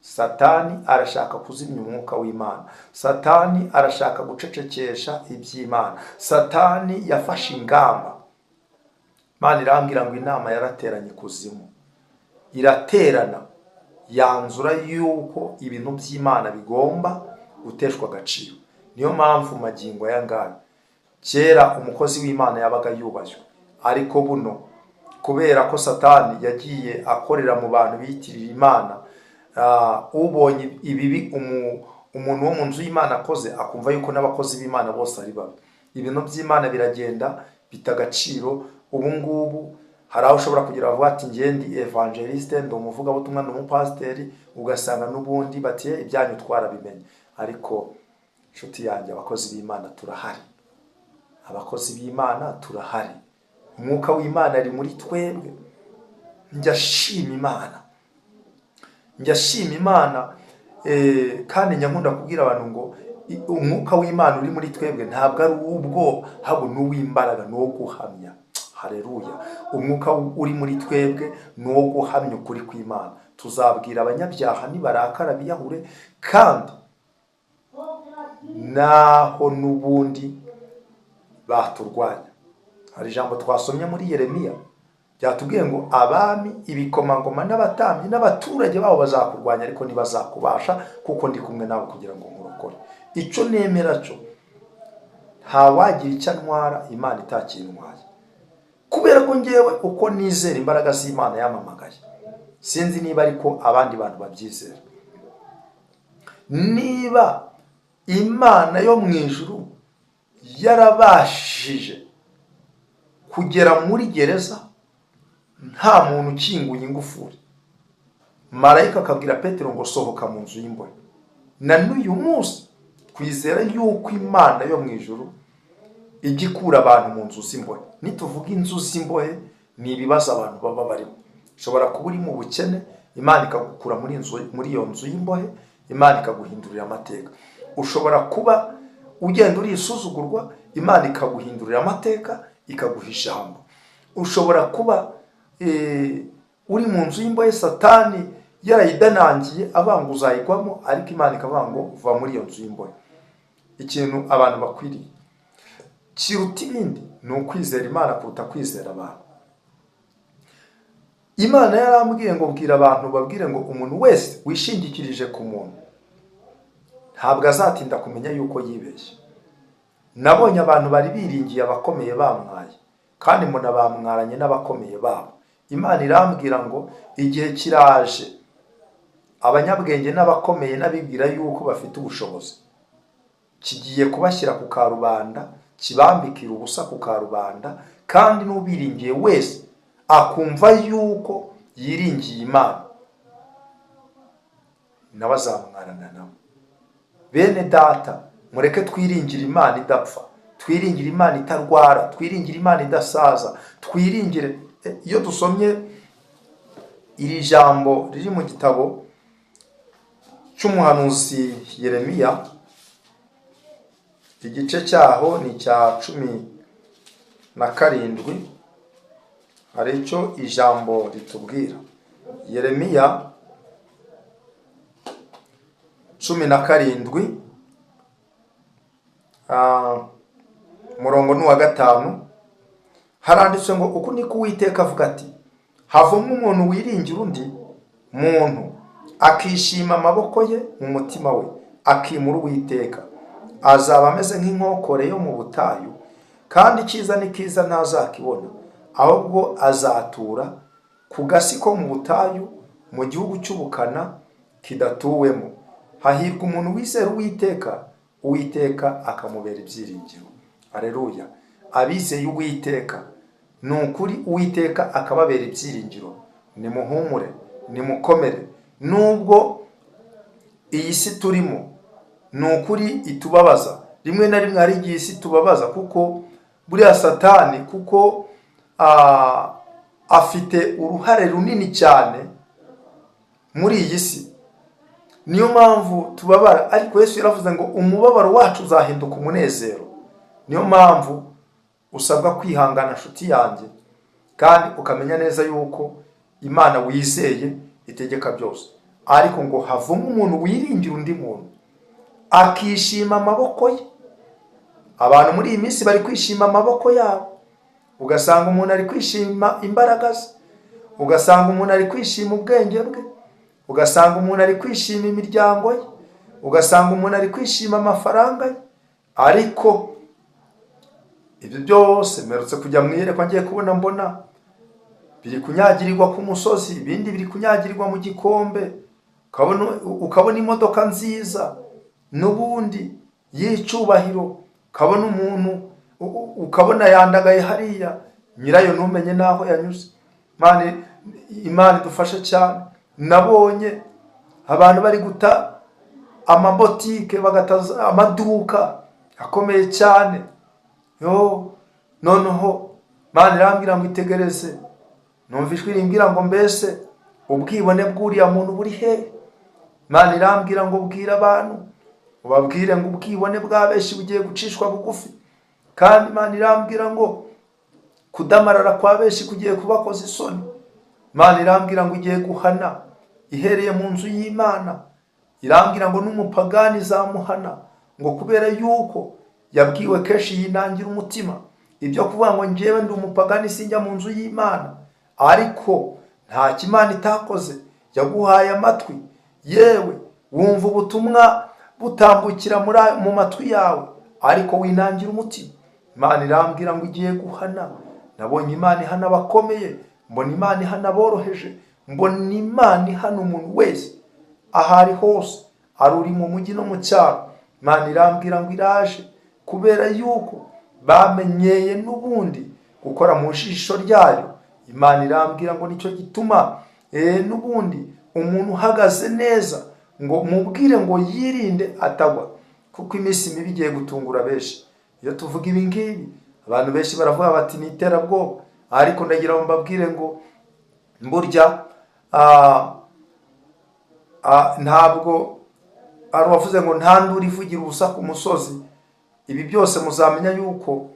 Speaker 1: Satani arashaka kuzimya umwuka w'Imana, Satani arashaka gucecekesha iby'Imana, Satani yafashe ingamba." Imana irambwira ngo inama yarateranye ikuzimu, iraterana, yanzura yuko ibintu by'Imana bigomba guteshwa agaciro. Niyo mpamvu magingo aya ngaya, kera umukozi w'Imana yabaga yubashywe, ariko buno kubera ko Satani yagiye akorera mu bantu biyitirira Imana, ubonye ibibi umuntu wo mu nzu y'Imana akoze, akumva yuko n'abakozi b'Imana bose ari babi. Ibintu by'Imana biragenda bita agaciro. Ubu ngubu hari aho ushobora kugira bavuga ati: "Njye ndi évangéliste, ndi umuvugabutumwa, ndi umupasiteri," ugasanga n'ubundi bati: "Ibyanyu twarabimenye." Ariko inshuti yanjye, abakozi b'Imana turahari, abakozi b'Imana turahari, umwuka w'Imana ari muri twebwe. Njya shima Imana, njya shima Imana, kandi njya nkunda kubwira abantu ngo umwuka w'Imana uri muri twebwe ntabwo ari uw'ubwoba, ahubwo ni uw'imbaraga, ni uwo guhamya. Hareruya! Umwuka uri muri twebwe ni uwo guhamya ukuri kw'Imana. Tuzabwira abanyabyaha nibarakara biyahure, kandi naho n'ubundi baturwanya. Hari ijambo twasomye muri Yeremiya byatubwiye ngo abami, ibikomangoma n'abatambyi n'abaturage babo bazakurwanya, ariko ntibazakubasha, kuko ndi kumwe nawe kugira ngo nkurokore. Icyo nemera cyo, ntawagira icyo antwara Imana itakintwaye, kubera ko ngewe uko nizera imbaraga z'Imana yamamagaye, sinzi niba ariko abandi bantu babyizera. Niba Imana yo mu ijuru yarabashije kugera muri gereza nta muntu ukinguye ingufuri, marayika akabwira Petero ngo: "Sohoka mu nzu y'imbohe," na n'uyu munsi twizera yuko Imana yo mu ijuru ijya ikura abantu mu nzu z'imbohe. Nituvuga inzu z'imbohe, ni ibibazo abantu baba barimo. Ushobora kuba uri mu bukene, Imana ikagukura muri iyo nzu y'imbohe, Imana ikaguhindurira amateka. Ushobora kuba ugenda urisuzugurwa, Imana ikaguhindurira amateka, ikaguha ijambo. Ushobora kuba uri mu nzu y'imbohe, Satani yarayidanangiye abanga uzayigwamo, ariko Imana ikavuga ngo: "Va muri iyo nzu y'imbohe." Ikintu abantu bakwiriye kiruta ibindi ni ukwizera Imana kuruta kwizera abantu. Imana yarambwiye ngo: "Bwira abantu, babwire ngo umuntu wese wishingikirije ku muntu ntabwo azatinda kumenya yuko yibeshye." Nabonye abantu bari biringiye abakomeye bamwaye, kandi mbona bamwaranye n'abakomeye babo. Imana irambwira ngo igihe kiraje, abanyabwenge n'abakomeye n'abibwira yuko bafite ubushobozi kigiye kubashyira ku karubanda, kibambikira ubusa ku karubanda, kandi n'ubiringiye wese akumva yuko yiringiye Imana, nawe azamwarana nabo. Bene data, mureke twiringire Imana idapfa, twiringire Imana itarwara, twiringire Imana idasaza, twiringire. Iyo dusomye iri jambo riri mu gitabo cy'umuhanuzi Yeremiya, igice cyaho ni icya 17, hari icyo ijambo ritubwira. Yeremiya 17, umurongo ni uwa 5, haranditswe ngo: "Uku niko Uwiteka avuga ati: Havumwe umuntu wiringira undi muntu, akishima amaboko ye mu mutima we, akimura Uwiteka. Azaba ameze nk'inkokore yo mu butayu, kandi icyiza ni kiza ntazakibona, ahubwo azatura ku gasi ko mu butayu, mu gihugu cy'ubukana kidatuwemo. Hahirwa umuntu wizera Uwiteka, Uwiteka akamubera ibyiringiro." Aleluya! Abizeye Uwiteka, ni ukuri Uwiteka akababera ibyiringiro. Nimuhumure, nimukomere, nubwo iyi si turimo ni ukuri itubabaza. Rimwe na rimwe hari igihe isi itubabaza, kuko buriya Satani, kuko afite uruhare runini cyane muri iyi si, niyo mpamvu tubabara. Ariko Yesu yaravuze ngo umubabaro wacu uzahinduka umunezero. Niyo mpamvu usabwa kwihangana, nshuti yanjye, kandi ukamenya neza yuko Imana wizeye itegeka byose. Ariko ngo havumwe umuntu wiringira undi muntu, akishima amaboko ye. Abantu muri iyi minsi bari kwishima amaboko yabo, ugasanga umuntu ari kwishima imbaraga ze, ugasanga umuntu ari kwishima ubwenge bwe, ugasanga umuntu ari kwishima imiryango ye, ugasanga umuntu ari kwishima amafaranga ye. Ariko ibyo byose, mperutse kujya mu iyerekwa, ngiye kubona mbona biri kunyagirirwa ku musozi, ibindi biri kunyagirirwa mu gikombe. Ukabona imodoka nziza n'ubundi y'icyubahiro, ukabona umuntu, ukabona yandagaye hariya, nyirayo ntumenye n'aho yanyuze. Imana idufashe cyane. Nabonye abantu bari guta amabotike, bagata amaduka akomeye cyane. Yo, noneho Imana irambwira ngo itegereze. Numva ijwi rimbwira ngo: "Mbese ubwibone bw'uriya muntu buri hehe?" Imana irambwira ngo: "Bwira abantu, ubabwire ngo ubwibone bwa benshi bugiye gucishwa bugufi." Kandi Imana irambwira ngo kudamarara kwa benshi kugiye kubakoza isoni. Imana irambwira ngo igiye guhana ihereye mu nzu y'Imana. Irambwira ngo n'umupagani izamuhana, ngo kubera yuko yabwiwe kenshi yinangira umutima. Ibyo kuvuga ngo njyewe ndi umupagani, sinjya mu nzu y'Imana, ariko nta Imana itakoze. Yaguhaye amatwi, yewe wumva ubutumwa butambukira mu matwi yawe, ariko winangira umutima. Imana irambwira ngo igiye guhana. Nabonye Imana ihana abakomeye, mbona Imana ihana aboroheje, mbona Imana ihana umuntu wese aho ari hose, ari uri mu mujyi no mu cyaro. Imana irambwira ngo iraje, kubera yuko bamenyeye n'ubundi gukora mu jisho ryayo. Imana irambwira ngo nicyo gituma n'ubundi umuntu uhagaze neza, ngo mubwire ngo yirinde atagwa, kuko iminsi mibi igiye gutungura benshi. Iyo tuvuga ibi ngibi, abantu benshi baravuga bati ni iterabwoba, ariko ndagira ngo mbabwire ngo burya ntabwo ari uwavuze ngo nta nduru ivugira ubusa ku musozi. Ibi byose muzamenya yuko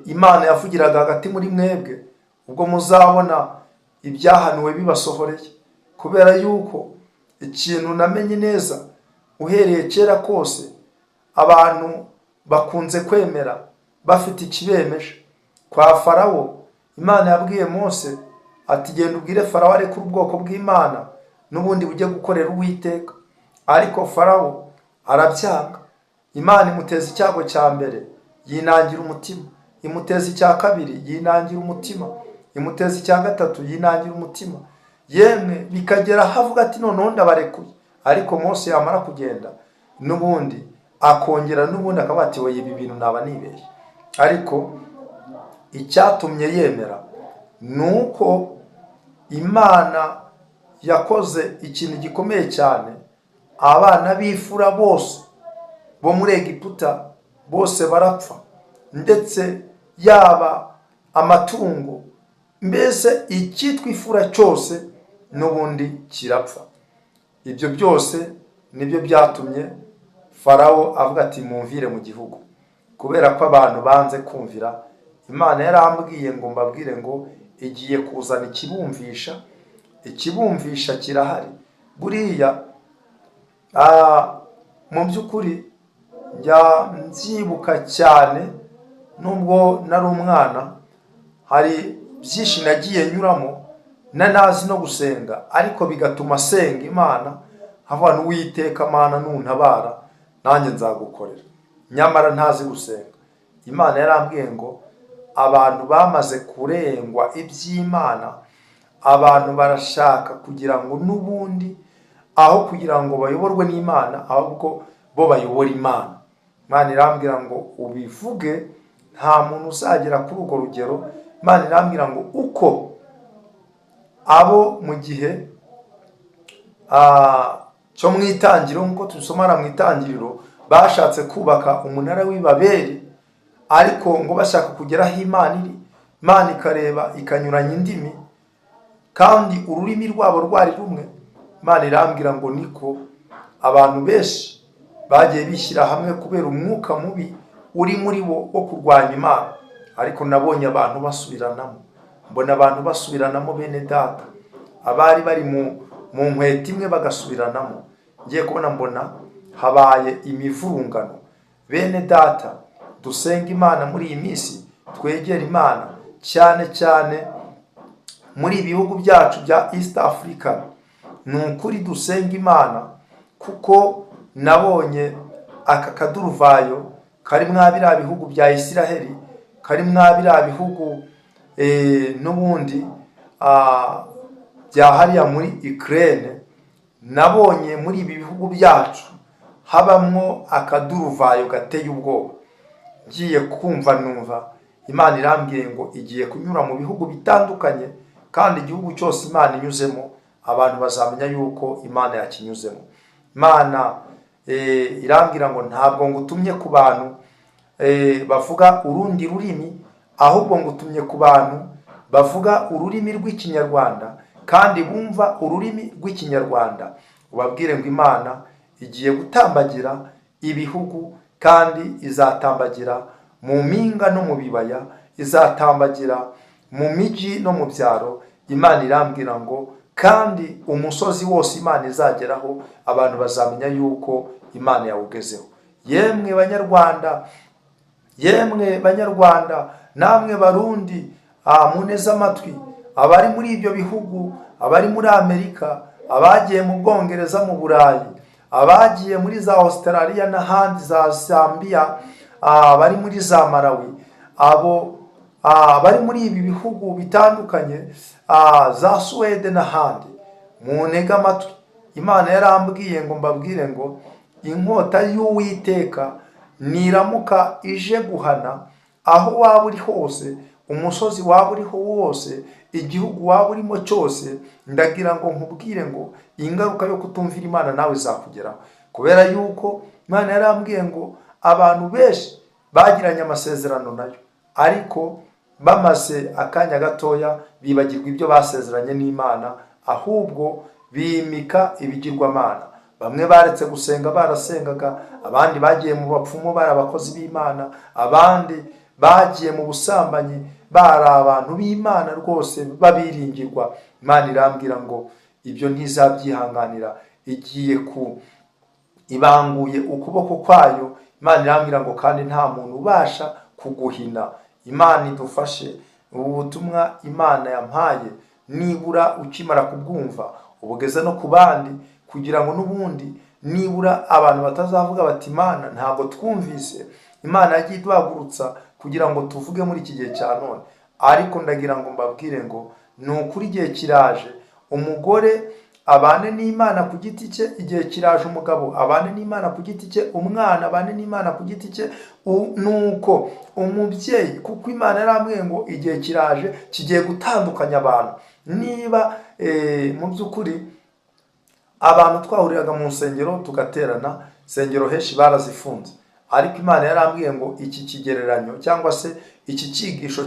Speaker 1: Imana yavugiraga hagati muri mwebwe ubwo muzabona ibyahanuwe bibasohoreye. Kubera yuko ikintu namenye neza, uhereye kera kose abantu bakunze kwemera bafite ikibemeje. Kwa Farawo, Imana yabwiye Mose ati: "Genda ubwire Farawo arekure ubwoko bw'Imana n'ubundi bujye gukorera Uwiteka." Ariko Farawo arabyanga. Imana imuteza icyago cya mbere, yinangira umutima. Imuteza icya kabiri, yinangira umutima. Imuteza icya gatatu, yinangira umutima. Yemwe bikagera aho avuga ati: "Noneho ndabarekuye." Ariko Mose yamara kugenda, n'ubundi akongera, n'ubundi akaba ati: "Oya, ibi bintu naba nibeshye." Ariko icyatumye yemera ni uko Imana yakoze ikintu gikomeye cyane: abana b'imfura bose bo muri Egiputa bose barapfa, ndetse yaba amatungo, mbese icyitwa imfura cyose n'ubundi kirapfa. Ibyo byose nibyo byatumye Farawo avuga ati: "Mumvire mu gihugu," kubera ko abantu banze kumvira. Imana yarambwiye ngo mbabwire ngo igiye kuzana ikibumvisha. Ikibumvisha kirahari buriya. Mu by'ukuri njya mbyibuka cyane, nubwo nari umwana, hari byinshi nagiye nyuramo nanazi no gusenga, ariko bigatuma senga Imana nkavuga: "N'Uwiteka Mana, nuntabara nanjye nzagukorera," nyamara ntazi gusenga. Imana yarambwiye ngo abantu bamaze kurengwa iby'Imana, abantu barashaka kugira ngo n'ubundi aho kugira ngo bayoborwe n'Imana, ahubwo bo bayobora Imana. Imana irambwira ngo ubivuge, nta muntu uzagera kuri urwo rugero. Imana irambwira ngo uko abo mu gihe cyo mu itangiriro, nk'uko tubisomara mu Itangiriro, bashatse kubaka umunara w'i Babeli, ariko ngo bashaka kugera aho Imana iri, Imana ikareba ikanyuranya indimi, kandi ururimi rwabo rwari rumwe. Imana irambwira ngo niko abantu benshi bagiye bishyira hamwe kubera umwuka mubi uri muri bo wo kurwanya Imana. Ariko nabonye abantu basubiranamo, mbona abantu basubiranamo, bene data, abari bari mu nkweto imwe bagasubiranamo. Ngiye kubona mbona habaye imivurungano. Bene data, dusenga Imana muri iyi minsi, twegere Imana cyane cyane muri ibihugu byacu bya East Africa. Ni ukuri dusenga Imana, kuko nabonye aka kaduruvayo kari mwa biriya bihugu bya Isiraheli, kari mwa biriya bihugu n'ubundi bya hariya muri Ukraine. Nabonye muri ibi bihugu byacu habamwo akaduruvayo gateye ubwoba. Ngiye kumva numva Imana irambwiye ngo igiye kunyura mu bihugu bitandukanye, kandi igihugu cyose Imana inyuzemo, abantu bazamenya yuko Imana yakinyuzemo. Imana irambwira ngo ntabwo ngutumye ku bantu bavuga urundi rurimi, ahubwo ngutumye ku bantu bavuga ururimi rw'Ikinyarwanda kandi bumva ururimi rw'Ikinyarwanda. Ubabwire ngo Imana igiye gutambagira ibihugu, kandi izatambagira mu mpinga no mu bibaya, izatambagira mu mijyi no mu byaro. Imana irambwira ngo kandi umusozi wose Imana izageraho, abantu bazamenya yuko Imana yawugezeho. Yemwe Banyarwanda, yemwe Banyarwanda, namwe Barundi muneze amatwi, abari muri ibyo bihugu, abari muri Amerika, abagiye mu Bwongereza, mu Burayi, abagiye muri za Australia n'ahandi, za Zambia, abari muri za Malawi, abo bari muri ibi bihugu bitandukanye, za Suwede n'ahandi, muntege amatwi. Imana yarambwiye ngo mbabwire ngo inkota y'Uwiteka niramuka ije guhana, aho waba uri hose, umusozi waba uriho wose, igihugu waba urimo cyose, ndagira ngo nkubwire ngo ingaruka yo kutumvira Imana nawe izakugeraho, kubera yuko Imana yarambwiye ngo abantu benshi bagiranye amasezerano nayo, ariko bamaze akanya gatoya bibagirwa ibyo basezeranye n'Imana, ahubwo bimika ibigirwamana. Bamwe baretse gusenga barasengaga, abandi bagiye mu bapfumu bari abakozi b'Imana, abandi bagiye mu busambanyi bari abantu b'Imana rwose babiringirwa. Imana irambwira ngo ibyo ntizabyihanganira, igiye ku ibanguye ukuboko kwayo. Imana irambwira ngo kandi nta muntu ubasha kuguhina. Imana idufashe. Ubu butumwa Imana yampaye, nibura ukimara kubwumva ubugeze no ku bandi, kugira ngo n'ubundi nibura abantu batazavuga bati: "Imana ntabwo twumvise." Imana yagiye iduhagurutsa kugira ngo tuvuge muri iki gihe cya none. Ariko ndagira ngo mbabwire ngo ni ukuri, igihe kiraje umugore abane n'Imana ku giti cye, igihe kiraje umugabo abane n'Imana ku giti cye, umwana abane n'Imana ku giti cye, nuko umubyeyi, kuko Imana yarambwiye ngo igihe kiraje kigiye gutandukanya abantu. Niba mu by'ukuri abantu twahuriraga mu nsengero tugaterana, insengero henshi barazifunze, ariko Imana yarambwiye ngo iki kigereranyo cyangwa se iki cyigisho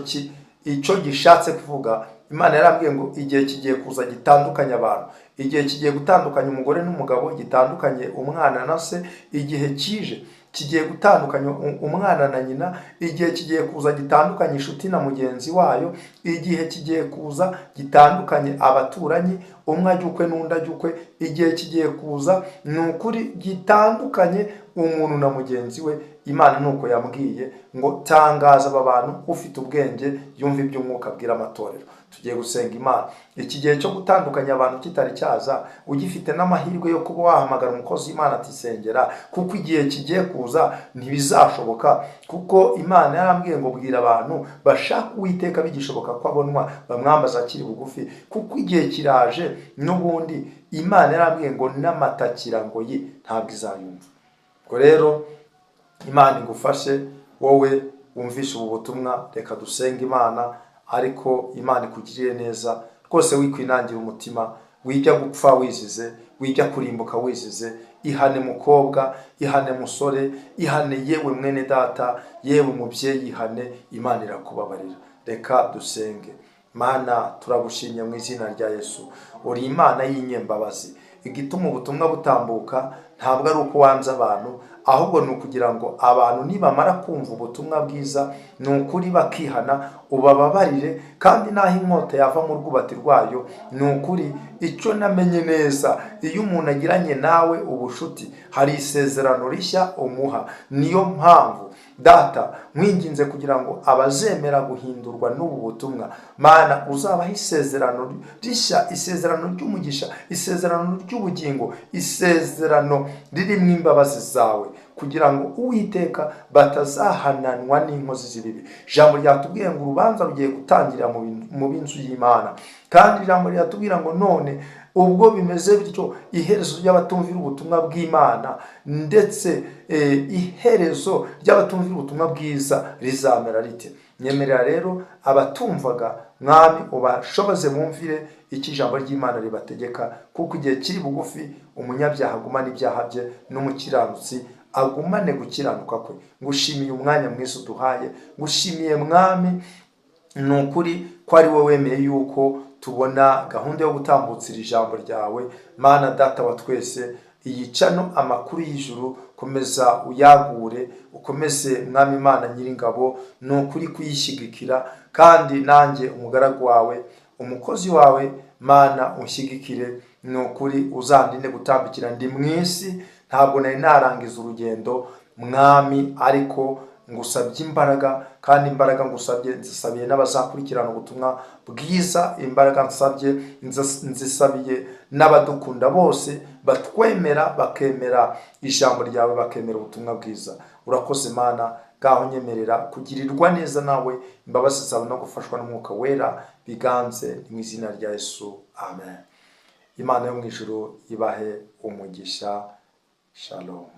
Speaker 1: icyo gishatse kuvuga, Imana yarambwiye ngo igihe kigiye kuza gitandukanya abantu. Igihe kigiye gutandukanya umugore n'umugabo, gitandukanye umwana na se. Igihe kije kigiye gutandukanya umwana na nyina. Igihe kigiye kuza gitandukanye inshuti na mugenzi wayo. Igihe kigiye kuza gitandukanye abaturanyi, umwe ajya ukwe n'undi ajya ukwe. Igihe kigiye kuza ni ukuri gitandukanye umuntu na mugenzi we. Imana nuko yambwiye ngo tangaza aba bantu, ufite ubwenge yumva iby'umwuka abwira amatorero. Tugiye gusenga Imana. Iki gihe cyo gutandukanya abantu kitari cyaza, ugifite n'amahirwe yo kuba wahamagara umukozi w'Imana ati sengera, kuko igihe kigiye kuza ntibizashoboka. Kuko Imana yarambwiye ngo bwira abantu bashaka Uwiteka bigishoboka ko abonwa, bamwambaza akiri bugufi, kuko igihe kiraje. N'ubundi Imana yarambwiye ngo n'amatakira ngo ye ntabwo izayumva. Ubwo rero Imana igufashe wowe wumvishe ubu butumwa. Reka dusenge Imana, ariko Imana ikugirire neza rwose. Wikwinangira umutima, wijya gupfa wizize, wijya kurimbuka wizize. Ihane mukobwa, ihane musore, ihane yewe mwene data, yewe mubyeyi, ihane, Imana irakubabarira. Reka dusenge. Mana, turagushimye mu izina rya Yesu. Uri Imana y'inyembabazi. Igituma ubutumwa butambuka ntabwo ari uko wanze abantu, ahubwo ni ukugira ngo abantu nibamara kumva ubutumwa bwiza ni ukuri bakihana, ubababarire. Kandi n'aho inkota yava mu rwubati rwayo, ni ukuri icyo namenye neza, iyo umuntu agiranye nawe ubushuti hari isezerano rishya umuha. Niyo mpamvu Data mwinginze kugira ngo abazemera guhindurwa n'ubu butumwa, Mana, uzabaha isezerano rishya, isezerano ry'umugisha, isezerano ry'ubugingo, isezerano ririmo imbabazi zawe, kugira ngo Uwiteka batazahananwa n'inkozi z'ibibi. Ijambo ryatubwiye ngo urubanza rugiye gutangira mu b'inzu y'Imana, kandi ijambo ryatubwira ngo none ubwo bimeze bityo, iherezo ry'abatumvira ubutumwa bw'Imana, ndetse iherezo ry'abatumvira ubutumwa bwiza rizamera rite? Nyemerera rero abatumvaga, Mwami, ubashoboze bumvire icyo ijambo ry'Imana ribategeka, kuko igihe kiri bugufi umunyabyaha agumane ibyaha bye n'umukiranutsi agumane gukiranuka kwe. Ngushimiye umwanya mwiza uduhaye, ngushimiye Mwami, ni ukuri ko ari wowe wemeye yuko tubona gahunda yo gutambutsa iri jambo ryawe. Mana Data wa twese, iyi cano Amakuru y'Ijuru, komeza uyagure, ukomeze Mwami Imana Nyiringabo, ni ukuri kuyishyigikira. Kandi nanjye umugaragu wawe, umukozi wawe, Mana unshyigikire, ni ukuri uzandinde gutambikira. Ndi mu isi, ntabwo nari narangiza urugendo Mwami, ariko ngusabye imbaraga, kandi imbaraga ngusabye nzisabiye n'abazakurikirana ubutumwa bwiza. Imbaraga nsabye nzisabiye n'abadukunda bose, batwemera, bakemera ijambo ryawe, bakemera ubutumwa bwiza. Urakoze Mana. Ngaho nyemerera kugirirwa neza nawe, imbabazi zawe no gufashwa n'Umwuka Wera biganze, mu izina rya Yesu, amen. Imana yo mu ijuru ibahe umugisha. Shalom.